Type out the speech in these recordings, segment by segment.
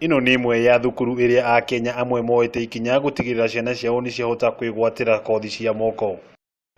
Ĩno nĩ ĩmwe ya thukuru ĩrĩa akenya amwe moete ikinya gũtigĩrĩra ciana ciao nĩciahota kwĩgwatĩra kothi cia moko.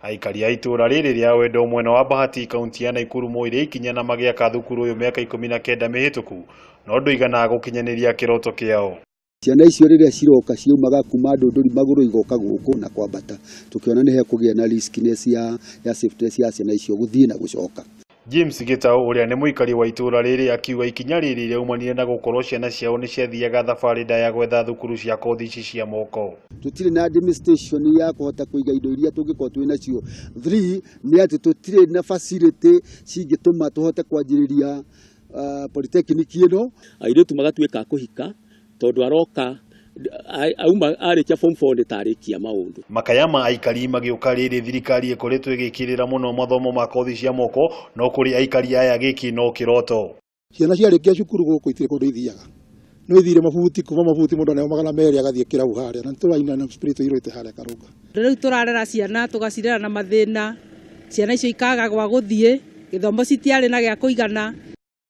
Aikari a itũra rĩrĩ rĩa Wendo mwena wa Bahati kaunti ya Nakuru moire ikinya na magĩaka thukuru ũyũ mĩaka 19 mĩhĩtũku no ndũigana gũkinyanĩria kĩroto kĩao. Ciana icio rĩrĩa ciroka ciumaga kuma Ndũndũri magũrũ igoka gũkũ na kwambata, tũkĩona nĩ hekũgĩa na riskiness ya safety ya ciana icio gũthiĩ na gũcoka. James Gitau ũrĩa nĩ mũikari wa itũra rĩrĩ akiuga ikinya rĩrĩ rĩaumanire na gũkorwo ciana ciao nĩciathiaga thabarĩ ndaya gwetha thukuru cia kothi ici cia moko. Tũtirĩ na administration ya kũhota kũiga indo iria tũngĩkorwo twĩ nacio. 3 nĩ atĩ tũtirĩ na facility cingĩtũma tũhote kwanjĩrĩria polytechnic ĩno. Airĩtu magatuĩka a kũhika tondũ aroka auma arĩkia form 4 nĩ tarĩkia maũndũ. Makaya ma aikari magĩũka rĩrĩ thirikari ĩkoretwo ĩgĩkĩrĩra mũno mathomo ma kothi cia moko, no kũrĩ aikari aya gĩkĩ no kĩroto. Ciana ciarĩkia cukuru gũkũ itirĩ kũndũ ithiaga, no ithire mabuti, kuma mabuti mũndũ aneo 200 agathiĩ kĩrabu harĩa, na nĩtũraina na spirit irũĩte harĩa Karũnga. Rĩu tũrarera ciana tũgacirera na mathĩna, ciana icio ikaga gwa gũthiĩ, gĩthomo citiarĩ na gĩa kũigana.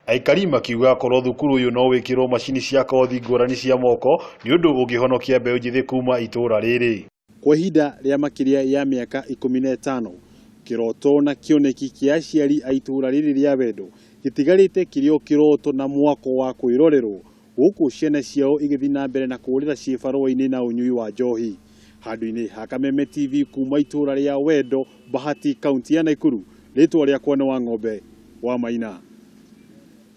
Aikari makiuga korwo thukuru ũyũ no wĩkĩrwo macini cia kothi ngũrani cia moko nĩ ũndũ ũngĩhonokia mbeũ njĩthĩ kuma itũra rĩrĩ. Kwa ihinda rĩa makĩria ya mĩaka 15 kĩroto na kĩoneki kĩa aciari a itũra rĩrĩ rĩa Wendo gĩtigarĩte kĩrĩ o kĩroto na mwako wa kwĩrorerwo gũkũ ciana ciao igĩthiĩ na mbere na kũũrĩra ciĩbarũa-inĩ na ũnyui wa njohi. Handũ-inĩ ha Kameme TV kuma itũra rĩa Wendo, Bahati, kaunti ya Nakuru, rĩtwa rĩakwa nĩ Wang'ombe wa Maina.